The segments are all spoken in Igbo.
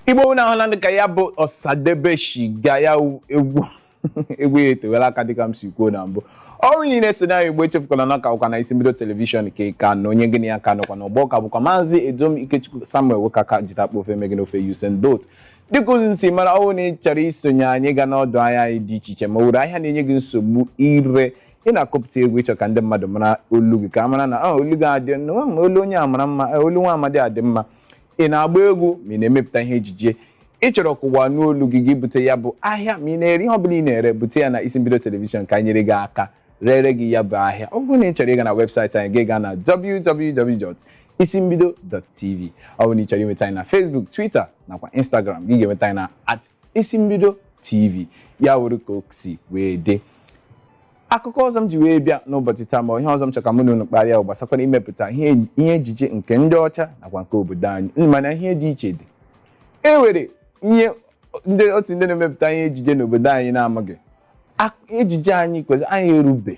Igbo na ahụla ndị ka ya bụ Ọsadebe shiga ya egwu egwu ya etewela aka dịka m si kwuo na mbụ. Ọrụ niile so na Igbo echefukwala na ọka bụkwa na isi mbido telivishọn ka ka na onye gịnị ya ka nọkwa n'ọgbọ ka bụkwa Maazị Edom Ikechukwu Samuel Wokaka jitakpo ofe megị n'ofe Usain Bolt. Dịka ụzọ ntị mara ọwụ na ị chọrọ isonye anyị gaa n'ọdụ ahịa anyị dị iche iche ma were ahịa na-enye gị nsogbu ire ị na-akọpụta egwu ịchọ ka ndị mmadụ mara olu gị ka a mara na olu gị adị olu onye a mara mma, olu nwa amadi adị mma. Ị na-agba egwu ma ị na-emepụta ihe ejije, ị chọrọ ka ụwa nụ olu gị, gị bute ya bụ ahịa ma ị na-ere ihe ọbụla ị na-ere, bute ya na isi mbido telivishọn ka anyị nyere gị aka rere gị ya bụ ahịa. Ọ bụrụ na ị chọrọ ịga na webụsaịtị anyị, gị gaa na www.isimbido.tv. Ọ bụrụ na ị chọrọ inweta anyị na Facebook, Twitter nakwa Instagram, gị ga-enweta anyị na @isimbidotv. Ya wụrụ ka o si wee dị. Akụkọ ọzọ m ji wee bịa n'ụbọchị taa ma ihe ọzọ m chọrọ ka mụ na unu kparịa gbasakwara imepụta ihe ejije nke ndị ọcha nakwa nke obodo anyị, mana ihe dị iche dị. E nwere ihe ndị otu ndị na-emepụta ihe ejije n'obodo anyị na-amaghị. Ejije anyị kwesịrị anyị erube,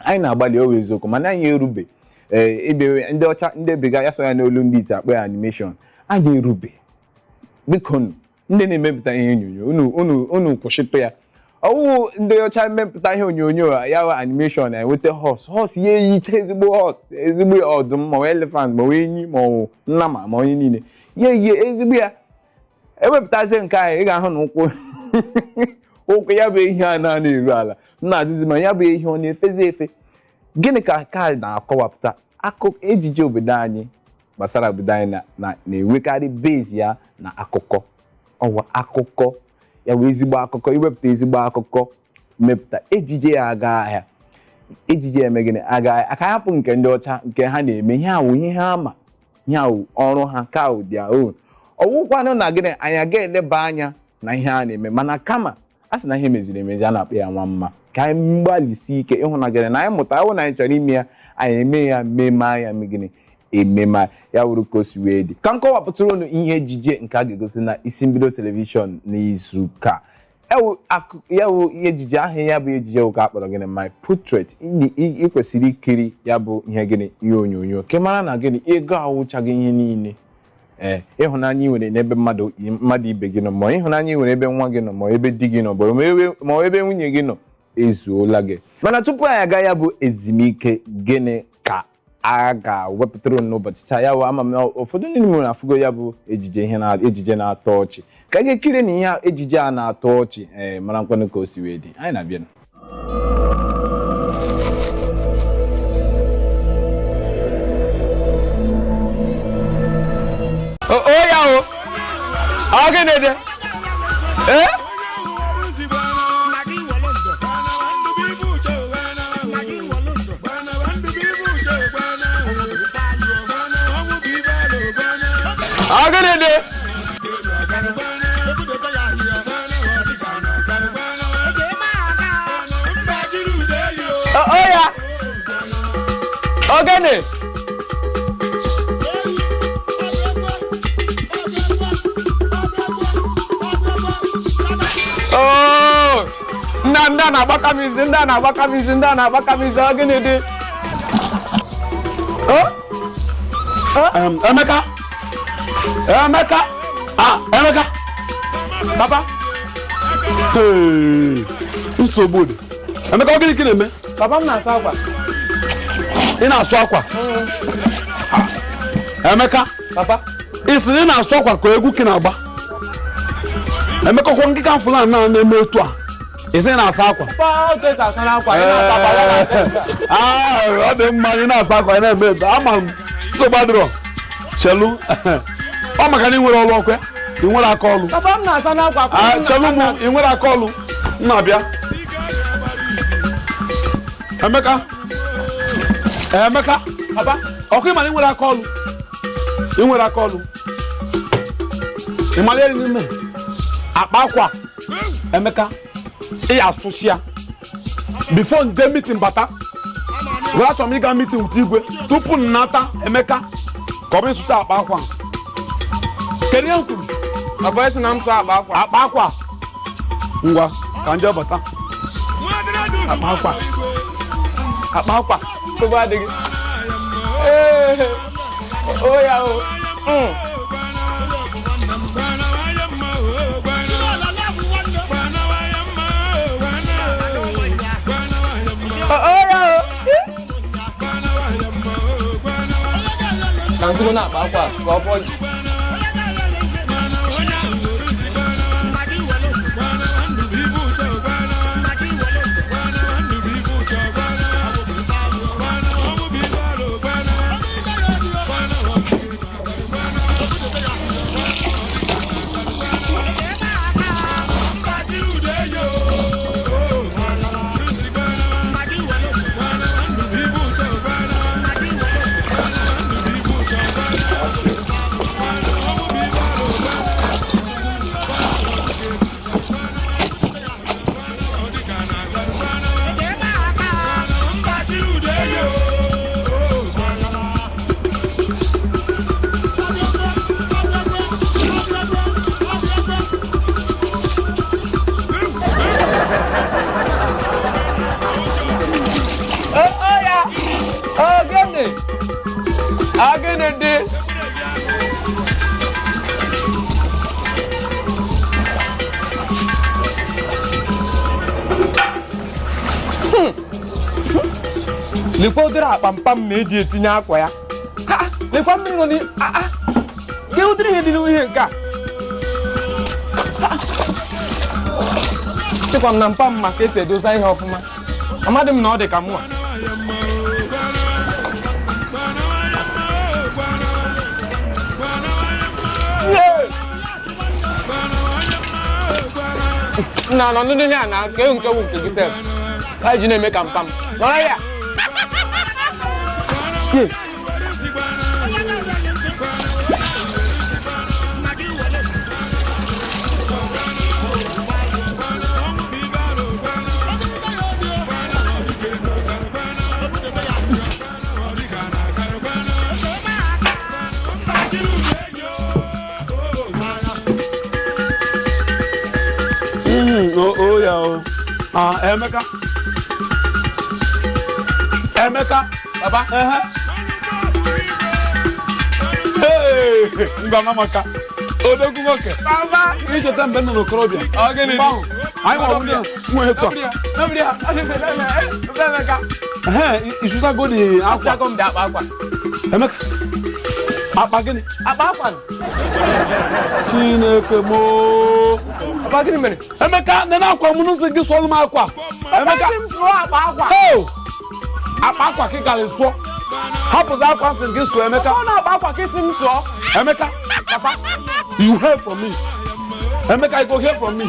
anyị na-agbalị owe eziokwu, mana anyị erube. Ee, ebe ndị ọcha ndị bega ya so ya n'olu ndị iti akpọ ya animation, anyị erube. Biko ndị na-emepụta ihe onyonyo unu unu unu kwụsịtụ ya. Ọwụ ndị ọcha mmepụta ihe onyonyo ya animation na-enweta horse horse ya eyicha ezigbo horse, ezigbo ọdụm ma ọ elephant ma ọ enyi ma ọ nnama ma onye niile ya eyie ezigbo ya. Ewepụtazie nke anyị, ị ga-ahụ na ụkwụ ụkwụ ya bụ ehi a na-ana eru ala nna-adịzi, ma ya bụ ehi ọ na-efezi efe. Gịnị ka ka na-akọwapụta akụkọ ejije obodo anyị gbasara obodo anyị na-enwekarị base ya na akụkọ ọwa akụkọ ya bụ ezigbo akụkọ. Iwepụta ezigbo akụkọ mepụta ejije ya aga ahịa, ejije ya eme gịnị aga ahịa. Aka hapụ nke ndị ọcha nke ha na-eme ihe awụ ihe ha ama, ihe awụ ọrụ ha ka awụ their own. Ọwụkwanụ na gịnị anyị aga eleba anya na ihe a na-eme, mana kama a sị na ihe meziri emezi a na-akpọ ya nwa mma. Ka anyị gbalịsie ike ịhụ na gịnị na anyị mụta awụ na anyị chọrọ ime ya, anyị eme ya mmemme ya gịnị ememe ya wuru ka o si wee dị. Ka m kọwapụtara unu ihe ejije nke a ga-egosi na isi mbido telivishọn n'izu ka ya wụ ihe ejije ahụ. Ya bụ ejije ụka akpọrọ gịnị My Portrait. Ị kwesịrị ikiri ya bụ ihe gịnị ihe onyonyo ka mara na gịnị ego awụchaghị ihe niile. Ee, ịhụnanya ị nwere n'ebe mmadụ ibe gị nọ, ma ịhụnanya ị nwere ebe nwa gị nọ, ma ebe di gị nọ, ma ebe nwunye gị nọ ezuola gị. Mana tupu anyị aga ya bụ ezumike, gịnị ka a ga-wepụtara n'ụbọchị taa? Ya bụ ama m na ụfọdụ ndị nwere afụgo ya bụ ejije ihe na ejije na-atọ ọchị. Ka anyị ga-ekiri na ihe ejije a na-atọ ọchị, ee, mara nkwanụ ka o si wee dị. Anyị na-abịa. O ya o ọ gịnị dị? Ee, ọ gịnị dị? O ya ọ gịnị? Oh, ndị a na-agbaka m isi, ndị a na-agbaka m isi, ndị a na-agbaka m isi. Ọ gịnị dị? Emeka, Emeka, ah, Emeka, Papa. Hey, nsogbu dị. Emeka, ọ gịnị ka ị na-eme? Papa, m na-asa akwa. Ị na-asụ akwa? Emeka. Papa. Ị sị na ị na-asụ akwa ka egwu ka na-agba? Emeka, ọkwa nkịka Fulani na-eme etu a, ị sị na-asa akwa? Ọ dị mma, ị na-asa akwa ị na-eme etu ama m nsogbu adịrọ. Chelu, ọ maka na ị nwere ọrụ ọkwa, ị nwere aka ọrụ. Chelu m, ị nwere aka ọrụ, m na-abịa. Emeka, Emeka, ọkwa ị ma na ị nwere aka ọrụ, ị nwere aka ọrụ. Ị mara eri n'ime akpa akwa. Emeka, ị ya asụsị ya before nje meeting bata. Were achọrọ m ịga meeting wute igwe tupu m nata. Emeka, ka ọ bụ ịsụsị akpa akwa. Kedu ihe m kwuru? Papa, esi na m sụ akpa akwa. Akpa akwa. Ngwa, ka nje bata. Akpa akwa, akpa akwa. Nsogbu adịghị. Ee, o ya o. Ka nsigo na-akpa akwa ka ọ fọ. Agịnị dị? Lekwa ụdịrị akpa mpam na-eji etinye akwa ya. Lekwa mmiri nọ n'ime. Ke ụdịrị ihe dị n'ihe nke a? Chekwa m na mpam maka esi edosa ihe ọfụma. Amadị m na ọ dị ka mụa. Na nọ ndị ihe a na ke nke bụ nke gị sef. Ha ji na-eme ka mpam. Nọrọ ya. Oh ya o. Ah, Emeka. Emeka, Papa. Hey, ngwa mamaka. Odogwu nwoke. Papa. Icheta mgbe m nọ n'okorobịa. Ọ gịnị? Mgbe ahụ, anyị nwere nwunye nwe etu a. Nobody ha. Emeka. Ehe, ịsụtago dị akwa. Asụtago m dị akpa akwa. Emeka. Akpa gịnị? Akpa akwa. Chineke moo. Papa gịnị mere? Emeka, nene akwa m n'ụzọ gị sụọlụ m akwa. Emeka. Sị m sụọ akpa akwa. Oh! Akpa akwa ka ị gara sụọ. Hapụzi akwa sị gị sụọ Emeka. Ọ na-akpa akwa ka isi m sụọ. Emeka, Papa. you hear from me. Emeka, you go hear from me.